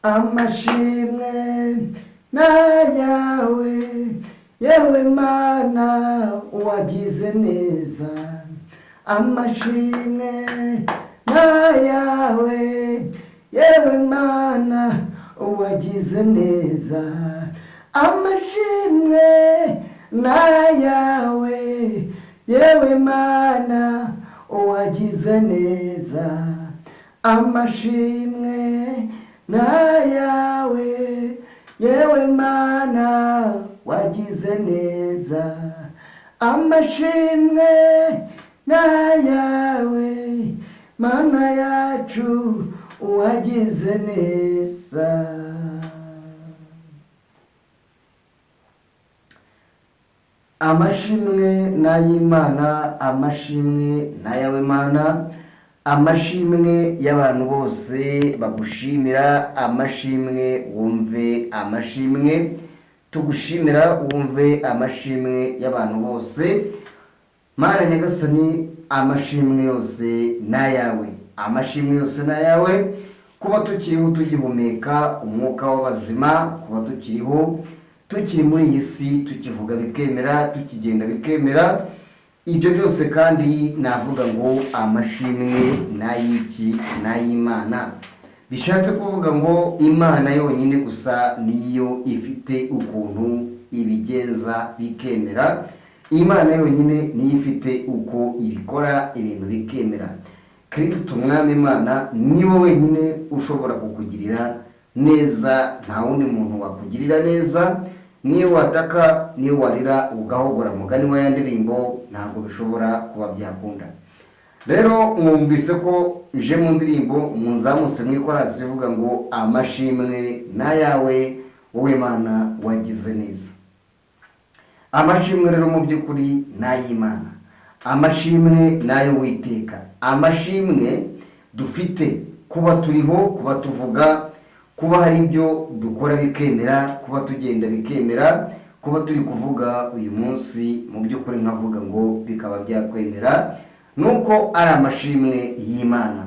Amashimwe n'ayawe, yewe Mana wagize neza. Amashimwe n'ayawe, yewe Mana wagize neza. Amashimwe n'ayawe, yewe Mana wagize neza. Amashimwe n'ayawe, yewe Mana wagize neza. Amashimwe n'ayawe, Mana yacu wagize neza. Amashimwe n'ay'Imana, amashimwe n'ayawe Mana, amashimwe y'abantu bose bagushimira, amashimwe wumve amashimwe tugushimira, wumve amashimwe y'abantu bose. Mana Nyagasani, amashimwe yose n'ayawe, amashimwe yose n'ayawe. Kuba tukiriho tugihumeka umwuka w'abazima, kuba tukiriho tukiri muri iyi si, tukivuga bikemera, tukigenda bikemera, ibyo byose kandi navuga ngo amashimwe n'ay'iki? N'ay'Imana. Bishatse kuvuga ngo Imana yonyine gusa niyo ifite ukuntu ibigenza bikemera. Imana yonyine niyo ifite uko ibikora ibintu bikemera. Kristo Umwami Imana niwe wenyine ushobora kukugirira neza, nta wundi muntu wakugirira neza. Niyo wataka, niyo warira ugahogora, mugani wa ya ndirimbo, ntabwo bishobora kuba byakunda. Rero mwumvise ko nje mu ndirimbo munzamutse mu ikorasi ivuga ngo amashimwe n'ayawe, wowe Mana wagize neza. Amashimwe rero mu by'ukuri n'ay'Imana, amashimwe n'ay'Uwiteka, amashimwe dufite kuba turiho, kuba tuvuga, kuba hari ibyo dukora bikemera, kuba tugenda bikemera, kuba turi kuvuga uyu munsi mu by'ukuri nkavuga ngo bikaba byakwemera, nuko ari amashimwe y'Imana.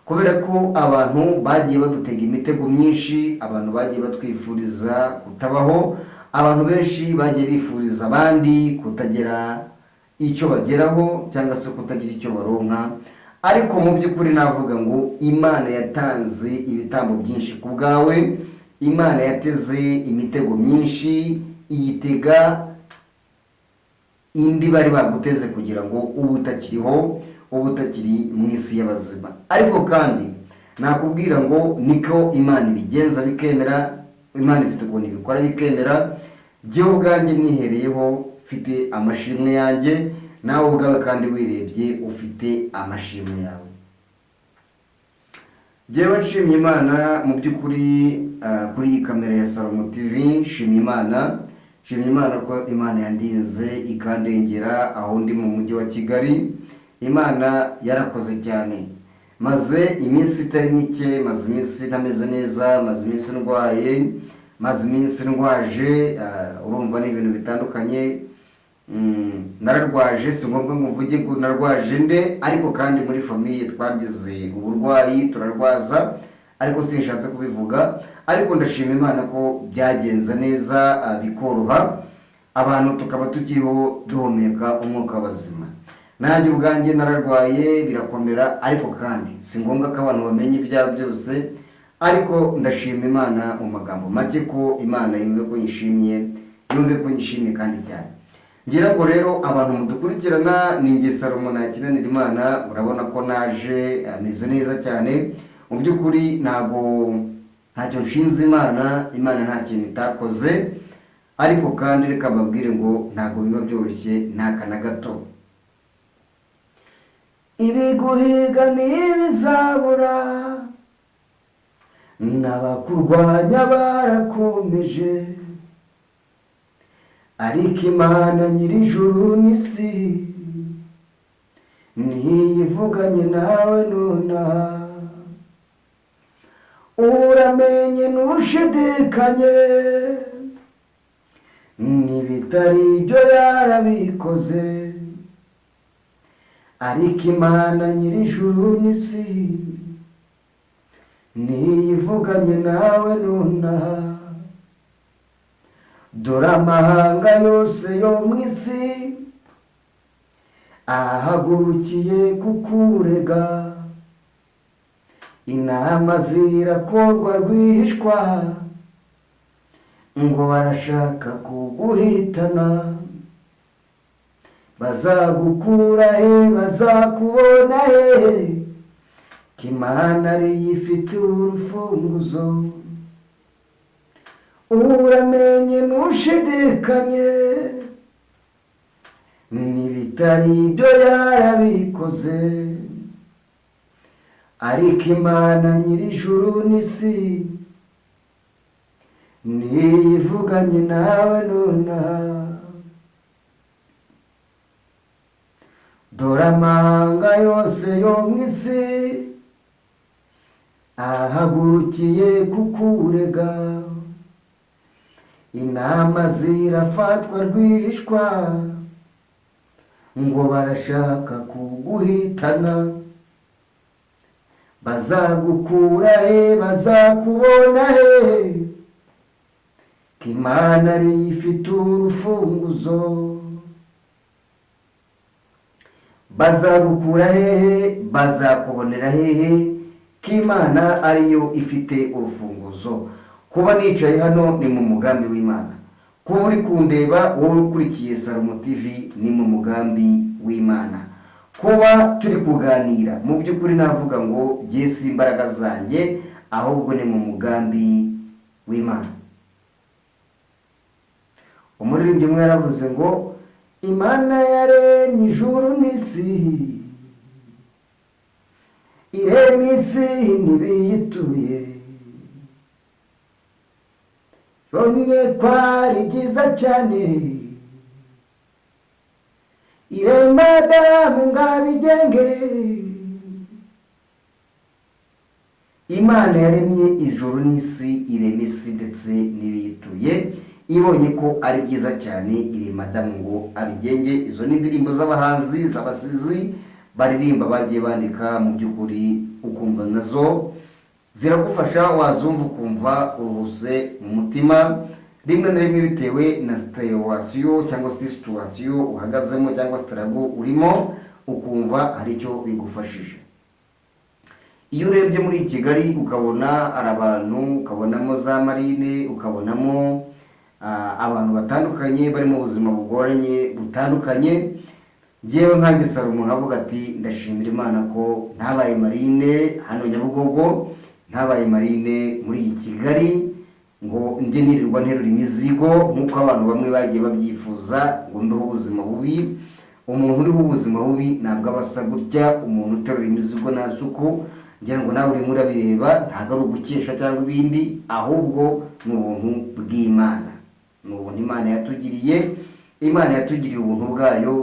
Kubera ko abantu bagiye badutega imitego myinshi, abantu bagiye batwifuriza kutabaho, abantu benshi bagiye bifuriza abandi kutagera icyo bageraho cyangwa se kutagira icyo baronka, ariko mu by'ukuri navuga ngo Imana yatanze ibitambo byinshi ku bwawe, Imana yateze imitego myinshi, iyitega indi bari baguteze kugira ngo ube utakiriho, ube utakiri mu isi y'abazima. Ariko kandi nakubwira ngo niko Imana ibigenza bikemera, Imana ifite ukuntu ibikora bikemera. Jyewe ubwanjye nihereyeho mfite amashimwe yanjye, nawe ubwawe kandi wirebye ufite amashimwe yawe. Jyewe nshimye Imana mu by'ukuri, kuri iyi kamera ya Salomo TV, nshimye Imana, nshimye Imana ko Imana yandinze ikandengera aho ndi mu mujyi wa Kigali. Imana yarakoze cyane. Maze iminsi itari mike, maze iminsi ntameze neza, maze iminsi ndwaye, maze iminsi ndwaje, urumva ni ibintu bitandukanye. Nararwaje, si ngombwa ngo mvuge ngo narwaje nde, ariko kandi muri famille twagize uburwayi turarwaza, ariko sinshatse kubivuga. Ariko ndashima Imana ko byagenze neza, bikoroha, abantu tukaba tukiriho duhumeka umwuka w'abazima. Nanjye ubwanjye nararwaye birakomera, ariko kandi si ngombwa ko abantu bamenya ibyaha byose, ariko ndashima Imana mu magambo make ko Imana yumve ko nyishimye, yumve ko nyishimye kandi cyane. Ngira ngo rero abantu mudukurikirana, ni njye Salomo Ntakinanira Imana, murabona ko naje ameze neza cyane. Mu by'ukuri ntabwo ntacyo nshinze Imana, Imana nta kintu itakoze, ariko kandi reka mbabwire ngo ntabwo biba byoroshye n'aka na gato. Ibiguhiga ntibizabura, n'abakurwanya barakomeje, ariko Imana nyir'ijuru n'isi ntiyivuganye nawe nonaha. Uramenye ntushidikanye, n'ibitari ibyo yarabikoze, ariko Imana nyir'ijuru n'isi Niyivuganye nawe nonaha. Dore amahanga yose yo mu isi ahagurukiye kukurega, inama zirakorwa rwihishwa ngo barashaka kuguhitana. Bazagukura he? Bazakubona he? Ko Imana ariyo ifite urufunguzo. Uramenye ntushidikanye, n'ibitari ibyo yarabikoze. Ariko Imana nyir'ijuru n'isi niyivuganye nawe nonaha. Dore amahanga yose yo mu isi ahagurukiye kukurega, inama zirafatwa rwihishwa ngo barashaka kuguhitana. Bazagukura he? Bazakubona he? Ko Imana ariyo ifite urufunguzo. Bazagukura hehe? Bazakubonera hehe? Ko Imana ariyo ifite urufunguzo. Kuba nicaye hano ni mu mugambi w'Imana. Kuba uri kundeba wowe ukurikiye Salomo TV ni mu mugambi w'Imana. Kuba turi kuganira mu by'ukuri navuga ngo jye si imbaraga zanjye, ahubwo ni mu mugambi w'Imana. Umuririmbyi umwe yaravuze ngo Imana yaremye ijuru n'isi, irema isi n'ibiyituye, ibonye ko ari byiza cyane, irema Adamu ngo abigenge. Imana yaremye ijuru n'isi, irema isi ndetse n'ibiyituye, ibonye ko ari byiza cyane, irema Adamu ngo abigenge. Izo ni indirimbo z'abahanzi, z'abasizi baririmba, bagiye bandika mu by'ukuri, ukumva nazo ziragufasha, wazumva ukumva uruhuse mu mutima, rimwe na rimwe bitewe na situation cyangwa se situation uhagazemo cyangwa struggle urimo, ukumva hari icyo bigufashije. Iyo urebye muri Kigali ukabona hari abantu, ukabonamo za marine, ukabonamo abantu batandukanye bari mu buzima bugoranye butandukanye, njyewe nkanjye Salomo nkavuga ati ndashimira Imana ko ntabaye marine hano Nyabugogo, ntabaye marine muri iyi Kigali ngo njye nirirwa nterura imizigo nk'uko abantu bamwe bagiye babyifuza, ngo mbeho ubuzima bubi. Umuntu uriho ubuzima bubi ntabwo aba asa gutya. Umuntu uterura imizigo nta suku, ngira ngo nawe urimo urabireba, ntabwo ari ugukesha cyangwa ibindi, ahubwo ni ubuntu bw'Imana, ni ubuntu Imana yatugiriye. Imana yatugiriye ubuntu bwayo,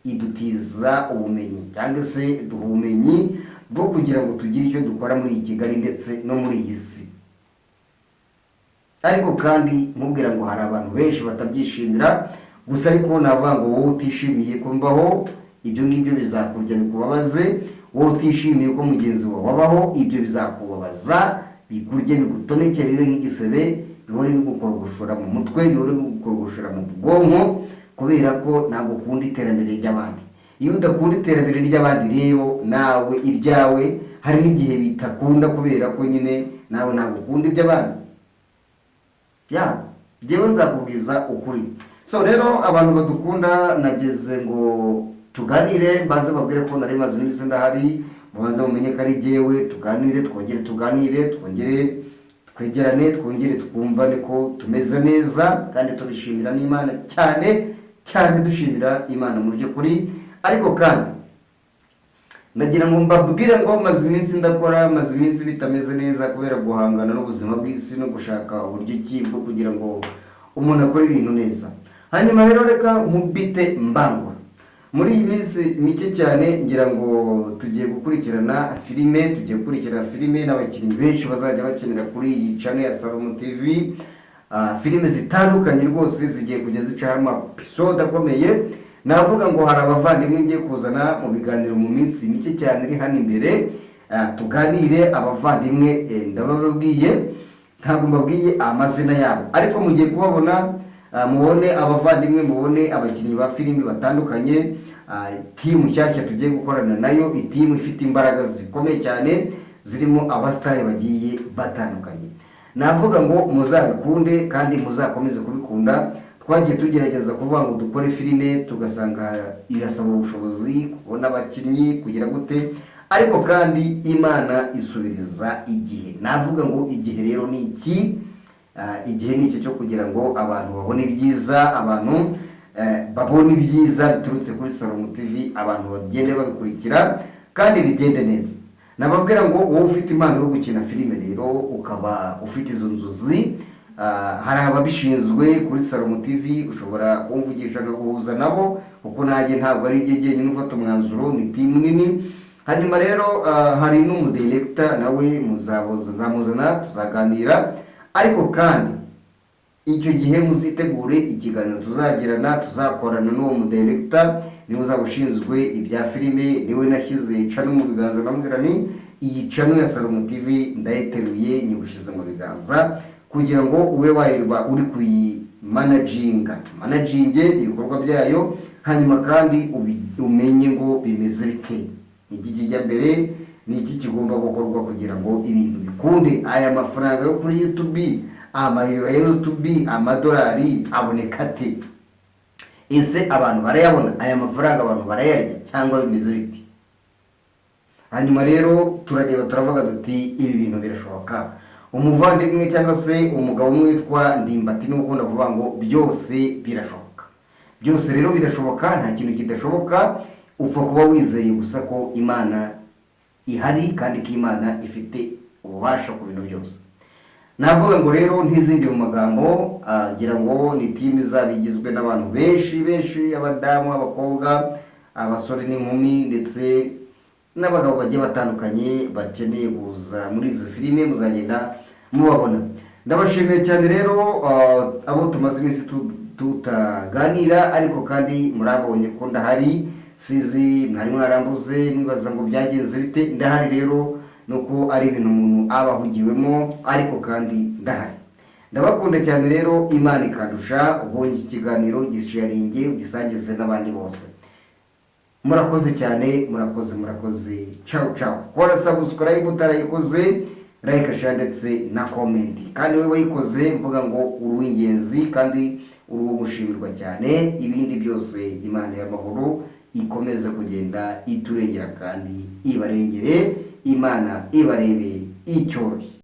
idutiza ubumenyi cyangwa se iduha ubumenyi bwo kugira ngo tugire icyo dukora muri iyi Kigali ndetse no muri iyi si. Ariko kandi nkubwira ngo hari abantu benshi batabyishimira gusa, ariko navuga ngo wowe utishimiye ko mbaho, ibyo ngibyo bizakurya bikubabaze. Wowe utishimiye ko mugenzi wawe abaho, ibyo bizakubabaza, bikurye, bigutonekere, bibe nk'igisebe, bihore bigukorogoshora mu mutwe, bihore bigukorogoshora mu bwonko, kubera ko ntabwo ukunda iterambere ry'abandi. Iyo udakunda iterambere ry'abandi rero, nawe ibyawe hari n'igihe bitakunda, kubera ko nyine nawe ntabwo ukunda iby'abandi. Ya njyewe nzakubwiza ukuri. So rero abantu badukunda, nageze ngo tuganire, baze babwire ko nari maze iminsi ndahari, mubanze mumenye ko ari jyewe, tuganire, twongere tuganire, twongere twegerane, twongere twumvane ko tumeze neza, kandi tubishimira n'Imana cyane cyane, dushimira Imana mu by'ukuri. Ariko kandi ndagira ngo mbabwire ngo maze iminsi ndakora, maze iminsi bitameze neza kubera guhangana n'ubuzima bw'isi no gushaka uburyo ki bwo kugira ngo umuntu akore ibintu neza. Hanyuma rero reka nkubite mbangura. Muri iyi minsi mike cyane ngira ngo tugiye gukurikirana filime, tugiye gukurikirana filime n'abakinnyi benshi bazajya bakinira kuri iyi channel ya Salomo TV. Filime zitandukanye rwose zigiye kujya zicaho ama episode akomeye. Navuga ngo hari abavandimwe ngiye kuzana mu biganiro mu minsi mike cyane iri hano imbere. tuganire abavandimwe. Ndabababwiye, ntabwo mbabwiye amazina yabo, ariko mugiye kubabona. Mubone abavandimwe, mubone abakinnyi ba filimi batandukanye, team nshyashya tugiye gukorana nayo, iteam ifite imbaraga zikomeye cyane, zirimo abasitari bagiye batandukanye. Navuga ngo muzabikunde kandi muzakomeze kubikunda. Twagiye tugerageza kuvuga ngo dukore filime, tugasanga irasaba ubushobozi, kubona abakinnyi, kugira gute, ariko kandi Imana isubiriza igihe. Navuga ngo igihe rero ni iki. Igihe ni iki cyo kugira ngo abantu babone ibyiza, abantu babone ibyiza biturutse kuri Salomo TV, abantu bagende babikurikira kandi bigende neza. Nababwira ngo wowe ufite impano yo gukina filime rero, ukaba ufite izo nzozi, hari ababishinzwe kuri Salomo TV, ushobora kumvugisha nkaguhuza nabo, kuko nanjye ntabwo ari njye jyenyine ufata umwanzuro, ni team nini. Hanyuma rero hari n'umudirector nawe nzamuzana tuzaganira. Ariko kandi icyo gihe muzitegure ikiganiro tuzagirana, tuzakorana n'uwo mudirector, niwe uzaba ushinzwe ibya filime. Niwe nashyize channel mu biganza, ndamubwira ni iyi channel ya Salomo TV ndayiteruye, nyigushyize mu biganza kugira ngo ube wayirwa uri kuyimanaginga, managinge ibikorwa byayo, hanyuma kandi umenye ngo bimeze bite, ni iki kijya mbere, ni iki kigomba gukorwa kugira ngo ibintu bikunde. Aya mafaranga yo kuri YouTube, amayero ya YouTube, amadolari aboneka ate? Ese abantu barayabona? Aya mafaranga abantu barayarya cyangwa bimeze bite? Hanyuma rero turareba, turavuga duti ibi bintu birashoboka. Umuvandimwe cyangwa se umugabo umwe witwa Ndimbati niwe ukunda kuvuga ngo byose birashoboka. Byose rero birashoboka, nta kintu kidashoboka, upfa kuba wizeye gusa ko Imana ihari kandi ko Imana ifite ububasha ku bintu byose. Navuga ngo rero ntizindi mu magambo, ngira ngo ni team izaba igizwe n'abantu benshi benshi, abadamu, abakobwa, abasore n'inkumi, ndetse n'abagabo bagiye batandukanye bakeneye kuza muri izi filime, muzagenda mubabona. Ndabashimiye cyane rero abo tumaze iminsi tutaganira, ariko kandi murabonye ko ndahari. Sizi mwari mwarambuze mwibaza ngo byagenze bite. Ndahari rero, nuko ari ibintu umuntu aba ahugiwemo, ariko kandi ndahari. Ndabakunda cyane rero, Imana ikandusha. Ubonye iki kiganiro, gisharinge, ugisangize n'abandi bose. Murakoze cyane, murakoze, murakoze. Ciao ciao. Kora subscribe utarayikoze, like, share ndetse na comment. Kandi wowe wayikoze, mvuga ngo uri uw'ingenzi kandi uri uwo gushimirwa cyane. Ibindi byose, Imana y'amahoro ikomeze kugenda iturengera kandi ibarengere. Imana ibarebe icyoroshye.